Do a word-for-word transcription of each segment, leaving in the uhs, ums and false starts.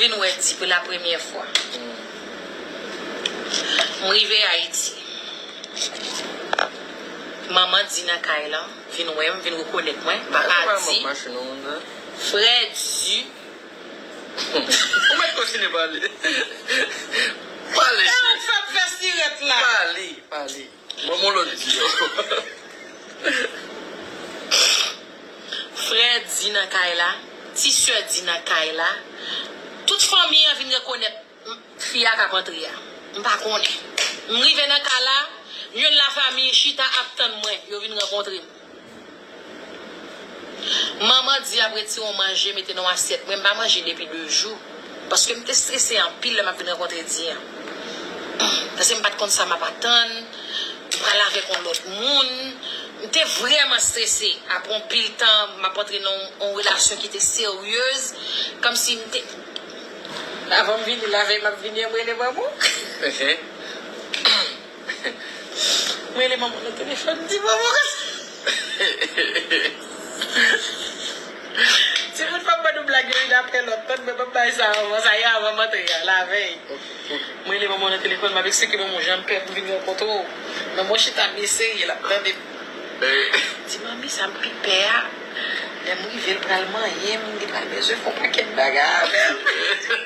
Vin wè Di pou la premyè fwa. M rive Ayiti. Manman Di nan kay la, vin wè m, vin rekonèt mwen. Papa Di, frè Di. Ou mèt kontinye pale. Pale, cheri. Sa ap fè sirèt la. Pale, pale. Ban m yon lòt Di ankò. Frè Di nan kay la, ti sè Di nan kay la. Tout fanmi an vin rekonèt fi a k ap antre a. M pa konnen. M rive nan kay la, youn lafanmi chita ap tann mwen. Yo vin rankontre m. Manman Di ap retire yon manje, mete nan yon asyèt mwen. M pa manje depi de jou. Paske m te strese anpil lè m ap vin rankontre Di an. Paske m pa t konn sa m ap atann. M pral avèk yon lòt moun. M te vrèman strese. Apre yon pil tan, m ap antre nan yon, yon relasyon ki te seryez. Kòmsi m te. Avan m vini, lavèy m ap vini an, m rele manman. Mwen rele manman nan telefòn, m di manman konsa. Timoun, fò m ban nou blag yo youn apre lòt. Tann mwen, m ap bay sa avan, sa ye avan m antre a, lavèy. Mwen rele manman nan telefòn, m ap eksplike manman jan m pè pou m vin rankontre w. Manman chita bese, l ap tande m. Di manmi, sa m pi pè a, lè m rive, l pral manyen m, li pral bezwen fè yon pakèt bagay avè m.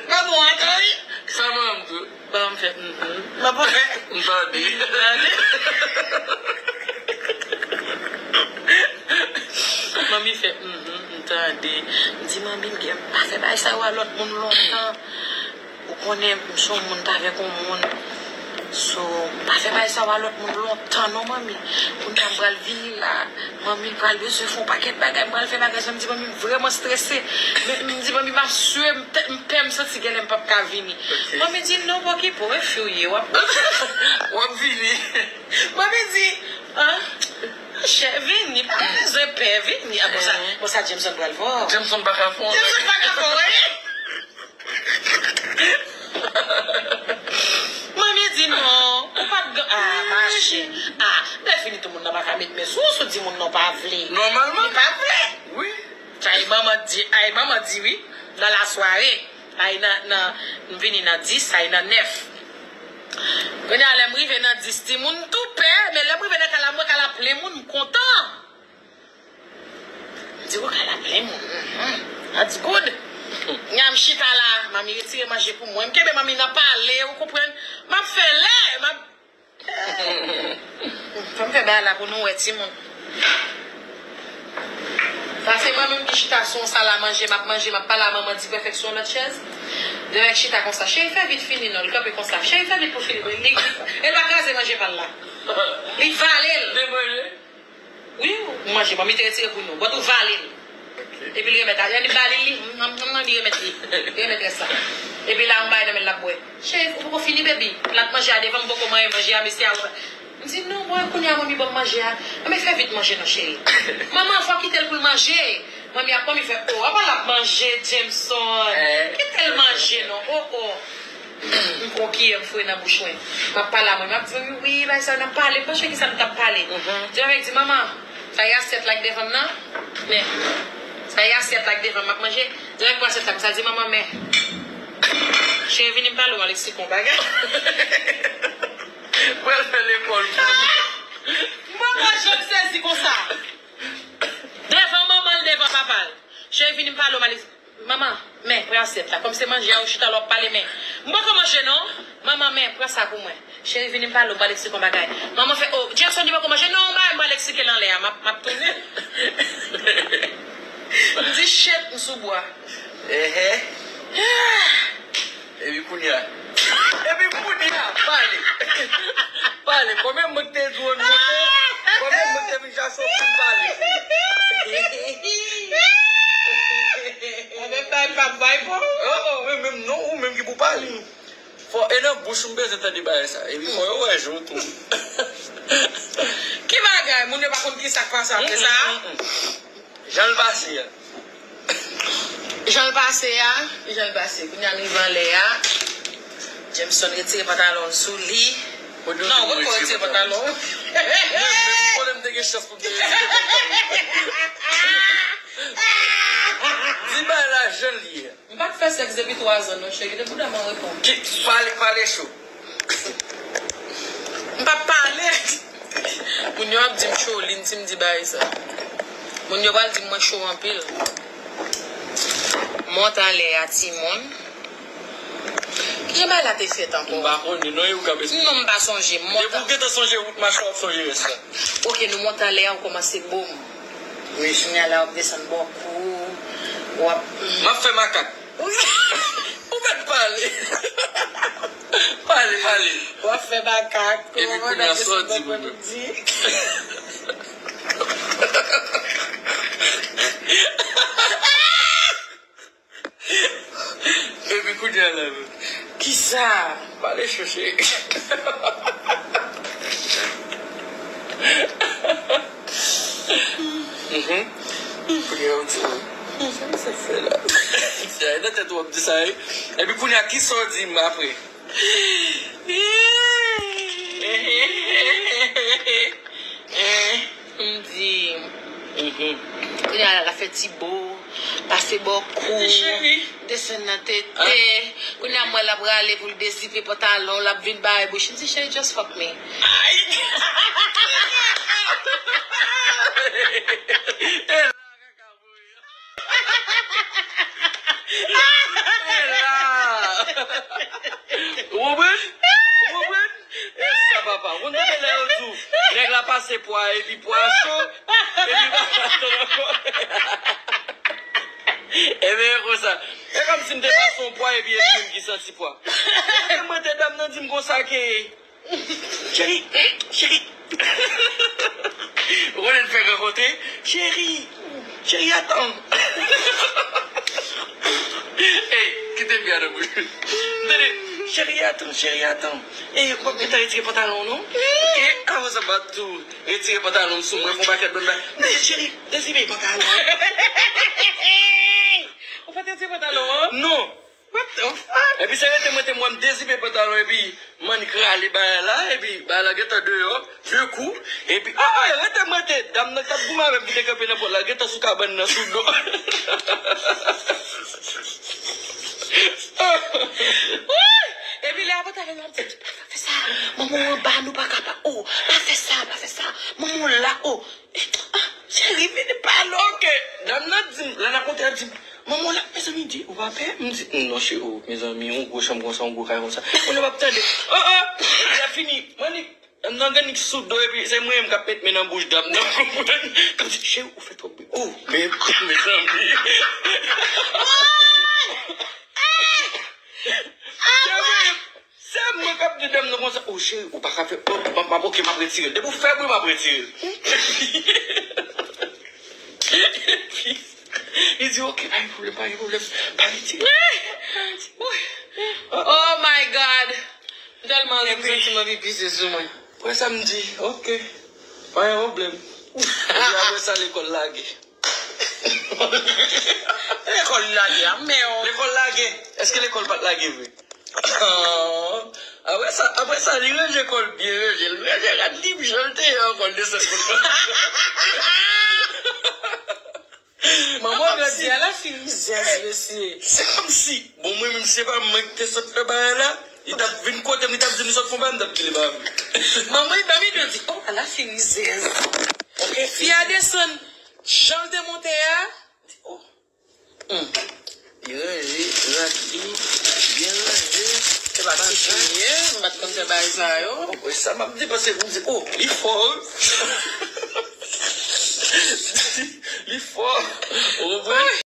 Manman, w ap tande? Sa manman m tou. Ban m fè, mhm. M ap fè. M tande. M tande. Manmi fè, mhm, m tande. M di, manmi, m gen, m pa fè bagay sa yo a lòt moun lontan. Ou konnen, m se yon moun, m t avèk yon moun. So, m pa fè bagay sa yo a lòt moun lontan, non, manmi. Kounye a, m pral vini la. Manmi pral bezwen fè yon pakèt bagay, m pral fè bagay sa, m di manmi m vrèman strese. Men m di manmi m ap swe, m te- m pè, m santi genlè m p ap ka vini. Manmi di non, pa okipe w, e fi w ye, w ap. W ap vini. Manmi di, an, monchè, vini, pa bezwen pè, vini. A, konsa, konsa Jameson pral fè w. Jameson pa ka fè w. Jameson pa ka fè w, wi. Manmi di non, ou p ap gen, ah, mache. Ah, lè fini tout moun nan pa ka met men sou ou, si w di moun nan w pa vle. Nòmalman. Li pa vle. Wi. Ay, manman di, ay, manman di wi, nan lasware. Ay, nan, nan, m vini nan dis, ay, nan nèf. Kounye a, lè m rive nan dis, timoun tou pè, men lè m rive nan kay la, m wè kay la plen moun, m kontan. M di, "Woy, kay la plen moun. Mhm. That's good." Nya m chita la, manmi retire manje pou mwen. M kenbe manmi nan pale, ou konprann? M ap fè lè, m ap. Fò m fè bagay la pou nou wè, timoun. Sa se mwen menm ki chita sou yon sal a manje, m ap manje, m ap pale a manman di prefèk sou yon lòt chèz. Dirèk chita konsa. Cheri, fè vit fini non. Li kanpe konsa. Cheri, fè vit pou fini. Li, li, e l pa kraze manje pa l la. Li vale l. Wi, ou manje, manmi te retire pou nou. Bòt ou vale l. Epi li remèt a, li ba li, li, m, m, m, li remèt li. Li remèt rès la. Epi la, m bay nan men l, l ap bwè. Cheri, ou poko fini, baby? Plat manje a devan m, m poko manyen manje a, mesye a. M di, non, mwen, kounye a, manmi ban m manje a. Anben, fè vit manje non, cheri. Manman, fò kite l pou l manje. Manmi ap, manmi fè, o, apa l ap manje, Jameson? Kite l manje non, o, o. M pran kiyè, m foure nan bouch mwen. M ap pale a mwen, m ap di, wi, wi, bagay sa yo n ap pale, m pa sonje kisa m t ap pale. Dirèk di, manman, sa e asyèt la k devan m nan? Men, sa e asyèt la k devan m, m ap manje. Dirèk pran asyèt la, m sa di, manman, men. Cheri, vini m pale w, Alexis, kon bagay. Pral fè lekòl pou. M pa janm sezi konsa. Devan manman l, devan papa l. Cheri, vini m pale w, Alexis. Manman, men, pran asyèt la. Kòm se manje a ou chita la w ap pale, men. M poko manje non. Manman, men, pran sa pou mwen. Cheri, vini m pale w, m pral eksplike yon bagay. Manman fè, o, Jackson, li poko manje? Non, bay, m pral eksplike l anlè a, m ap, m ap tounen. M di, shit, m sou bwa. Ehe. Epi kounye a. Epi kounye a, pale. Pale, konbyen moun k te di w ann monte? Konbyen moun k te vin chache w pou n pale? Anben, bay pa bay pou ou. Oh, oh, men menm non, ou menm ki pou pale. Fò, e nan bouch ou m bezwen tande bagay sa. Epi fò yo wè je w tou. Ki bagay? Moun yo pa konn ki sa k pase apre sa? Mm, mm, mm, mm. Jan l pase a. Jan l pase a, jan l pase. Kounye a n rive anlè a. Jameson retire pantalon l sou li. Non, ou poko retire pantalon. Mwen menm, konnen m te gen chans pou m te retire pantalon. Di bagay la jan l ye a. M pa t fè sèks depi twa zan non, cheri. Kite bouda m an repo. Ki, pale, pale cho. M pa pale. Moun yo ap di m cho, lin si m di bagay sa. Moun yo pral di m mwen cho anpil. Mont anlè a timoun. Kijan bagay la te fèt ankò? M pa konnen non, e ou k ap esplike. Non, m pa sonje. Mont. Depi w gentan sonje wout machwa, w ap sonje rès la. Ok, nou monte anlè a, ou kòmanse bo m. Wi, jounen la w ap desann bò kou, w ap. M ap fè makak. Ou mèt pale. Pale, pale. W ap fè makak. Epi kounye a, sa w di pou mwen? Epi kounye a la menm. Kisa? Pale cho cheri. Mhm. Kounye a ou di, sa misye fè la? Sa nan tèt ou ap di sa wi. Epi kounye a kisa w di m apre? M di, kounye a la, l ap fè ti bo, pase bò kou, desann nan tete. Kounye a m wè l ap rale pou l dezipe pantalon, l ap vin bare bouch. M di, cheri, just fuck me. Ay! E la! Ou konprann? Ou konprann? E sa, papa. Ou konn tande lè yo di w, nèg la pase pwa epi pwa cho, epi pa tann ankò. Ebyen, e konsa. E kòmsi m te pase yon pwa epi e li menm ki santi pwa. Mwen te, mwen te, dam nan di m konsa ke Cheri, cheri. Ou konnen n fè rankontre? Cheri, cheri, atann. Ey, kite m gade bouch. Tande, cheri, atann, cheri, atann. Ey, w ap gentan retire pantalon w non. Ok, avan sa m ap tou retire pantalon m sou mwen, fè yon pakèt bann bagay. Tande, cheri, dezipe pantalon. Ou pa t retire pantalon an? Non. What the fuck? Epi se rete mwen te, mwen m dezipe pantalon epi m annik rale bagay la, epi bagay la gentan deyò, de kou, epi, ah, ah, rete mwen te, dam nan k t ap goumen avè m ki te kanpe nan pòt la, gentan sou kabann nan, sou do. Epi lè a pantalon nan ap di, pa fè sa, manman w anba, nou pa ka pa, oh, pa fè sa, pa fè sa, manman w la, oh. Ah, cheri, vini pale. Ok, dam nan di m, lè n ap monte, ap di m, manman w la, mezanmi, di, ou pa pè? M di, non, cheri, oh, mezanmi, yon gwo chanm konsa, yon gwo kay konsa. Kounye a m ap tande, oh, oh, lè fini, m annik, dam nan gen annik sou do, epi se mwen menm k ap met men nan bouch dam nan, konprann? K ap di, cheri, ou fè twòp bri. Oh, men, mezanmi. Cheri, Se mwen k ap di dam nan konsa, oh, cheri, ou pa ka fè, oh, m ap, m ap, ok, m ap retire l. Depi w fè bri, m ap retire l. Li di, ok, pa gen pwoblèm, pa gen pwoblèm, pa retire l. Oh my God! M tèlman ri, m santi m anvi pise sou mwen. Apre sa, m di, ok, pa gen pwoblèm. Epi apre sa, lekòl lage. Lekòl lage a, men. Lekòl lage. Èske lekòl pa t lage vre? Oh. Apre sa, apre sa, li ranje kò l byen ranje. Li ranje rad li, jan l te ye ankò, l desann kot. Manman grandi a la fin rizèz, mesye. Se kòmsi, bon, mwen menm, se pa mwen ki te sot fè bagay la, li t ap vin kote m, li t ap di m sot fè yon bagay, m t ap di li pa vre. Manman, manman di, oh, ala fin rizèz. Ok. Fi a desann, jan l te monte a, oh. Hmm. Li ranje, rad li, byen ranje. Se pa ti chimye, m pa t konn fè bagay sa yo. Ou wè sa m ap di, paske m di, oh, li fò, wi. Li fò. Ou konprann?